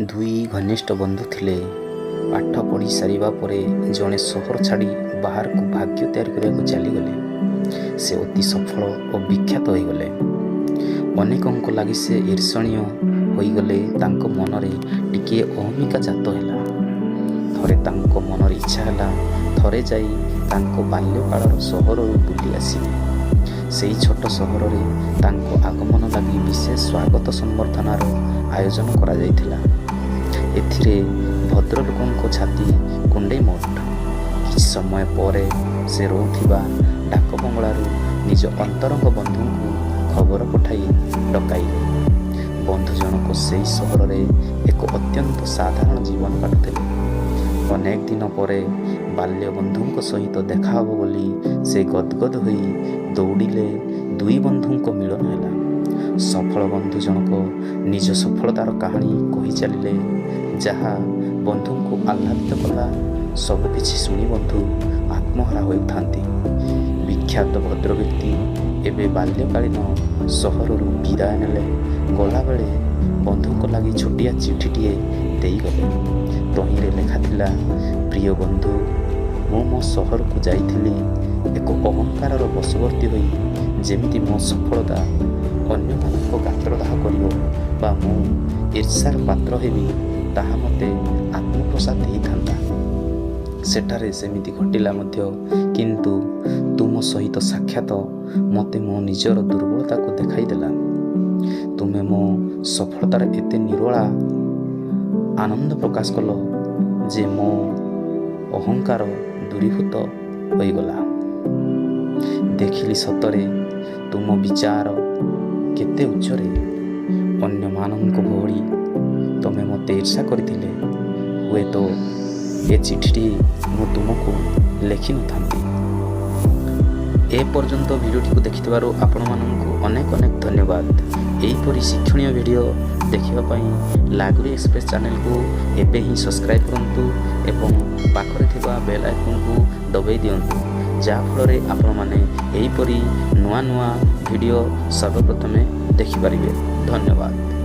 ଦୁଇ ଘନିଷ୍ଠ ବନ୍ଧୁ ଥିଲେ। ପାଠ ପଢ଼ି ସାରିବା ପରେ ଜଣେ ସହର ଛାଡ଼ି ବାହାରକୁ ଭାଗ୍ୟ ତିଆରି କରିବାକୁ ଚାଲିଗଲେ। ସେ ଅତି ସଫଳ ଓ ବିଖ୍ୟାତ ହୋଇଗଲେ। ଅନେକଙ୍କ ଲାଗି ସେ ଈର୍ଷଣୀୟ ହୋଇଗଲେ। ତାଙ୍କ ମନରେ ଟିକିଏ ଅହମିକା ଜାତ ହେଲା। ଥରେ ତାଙ୍କ ମନରେ ଇଚ୍ଛା ହେଲା, ଥରେ ଯାଇ ତାଙ୍କ ବାଲ୍ୟକାଳର ସହରରୁ ବୁଲି ଆସିବେ। ସେଇ ଛୋଟ ସହରରେ ତାଙ୍କ ଆଗମନ ଲାଗି ବିଶେଷ ସ୍ୱାଗତ ସମ୍ବର୍ଦ୍ଧନାର ଆୟୋଜନ କରାଯାଇଥିଲା। ଏଥିରେ ଭଦ୍ରଲୋକଙ୍କ ଛାତି କୁଣ୍ଡେଇ ମୋଟ। କିଛି ସମୟ ପରେ ସେ ରହୁଥିବା ଡାକବଙ୍ଗଳାରୁ ନିଜ ଅନ୍ତରଙ୍ଗ ବନ୍ଧୁଙ୍କୁ ଖବର ପଠାଇ ଡକାଇଲେ। ବନ୍ଧୁ ଜଣକ ସେଇ ସହରରେ ଏକ ଅତ୍ୟନ୍ତ ସାଧାରଣ ଜୀବନ କାଟୁଥିଲେ। ଅନେକ ଦିନ ପରେ ବାଲ୍ୟବନ୍ଧୁଙ୍କ ସହିତ ଦେଖାହେବ ବୋଲି ସେ ଗଦଗଦ ହୋଇ ଦୌଡ଼ିଲେ। ଦୁଇ ବନ୍ଧୁଙ୍କ ମିଳନ ହେଲା। ସଫଳ ବନ୍ଧୁ ଜଣକ ନିଜ ସଫଳତାର କାହାଣୀ କହି ଚାଲିଲେ, ଯାହା ବନ୍ଧୁଙ୍କୁ ଆହ୍ଲାଦିତ କଲା। ସବୁକିଛି ଶୁଣି ବନ୍ଧୁ ଆତ୍ମହରା ହେଉଥାନ୍ତି। ବିଖ୍ୟାତ ଭଦ୍ରବ୍ୟକ୍ତି ଏବେ ବାଲ୍ୟକାଳୀନ ସହରରୁ ବିଦାୟ ନେଲେ। ଗଲାବେଳେ ବନ୍ଧୁଙ୍କ ଲାଗି ଛୋଟିଆ ଚିଠିଟିଏ ଦେଇଗଲେ। ତହିଁରେ ଲେଖାଥିଲା, "ପ୍ରିୟ ବନ୍ଧୁ, ମୁଁ ମୋ ସହରକୁ ଯାଇଥିଲି ଏକ ଅହଙ୍କାରର ବଶବର୍ତ୍ତୀ ହୋଇ, ଯେମିତି ମୋ ସଫଳତା ଅନ୍ୟମାନଙ୍କ ଗାତ୍ରଦାହ କରିବ ବା ମୁଁ ଈର୍ଷାର ପାତ୍ର ହେବି, ତାହା ମୋତେ ଆତ୍ମପ୍ରସାଦ ଦେଇଥାନ୍ତା। ସେଠାରେ ସେମିତି ଘଟିଲା ମଧ୍ୟ। କିନ୍ତୁ ତୁମ ସହିତ ସାକ୍ଷାତ ମୋତେ ମୋ ନିଜର ଦୁର୍ବଳତାକୁ ଦେଖାଇଦେଲା। ତୁମେ ମୋ ସଫଳତାରେ ଏତେ ନିରୋଳା ଆନନ୍ଦ ପ୍ରକାଶ କଲ ଯେ ମୋ ଅହଙ୍କାର ଦୂରୀଭୂତ ହୋଇଗଲା। ଦେଖିଲି, ସତରେ ତୁମ ବିଚାର କେତେ ଉଚ୍ଚରେ। ଅନ୍ୟମାନଙ୍କ ଭଳି ତମେ ମୋତେ ଈର୍ଷା କରିଥିଲେ ହୁଏତ ଏ ଚିଠିଟି ମୁଁ ତୁମକୁ ଲେଖିନଥାନ୍ତି।" ଏ ପର୍ଯ୍ୟନ୍ତ ଭିଡ଼ିଓଟିକୁ ଦେଖିଥିବାରୁ ଆପଣମାନଙ୍କୁ ଅନେକ ଅନେକ ଧନ୍ୟବାଦ। ଏହିପରି ଶିକ୍ଷଣୀୟ ଭିଡ଼ିଓ ଦେଖିବା ପାଇଁ ଲାଗୁରୀ ଏକ୍ସପ୍ରେସ୍ ଚ୍ୟାନେଲକୁ ଏବେ ହିଁ ସବସ୍କ୍ରାଇବ୍ କରନ୍ତୁ ଏବଂ ପାଖରେ ଥିବା ବେଲ୍ ଆଇକନ୍କୁ ଦବାଇ ଦିଅନ୍ତୁ, ଯାହାଫଳରେ ଆପଣମାନେ ଏହିପରି ନୂଆ ନୂଆ ଭିଡ଼ିଓ ସର୍ବପ୍ରଥମେ ଦେଖିପାରିବେ। ଧନ୍ୟବାଦ।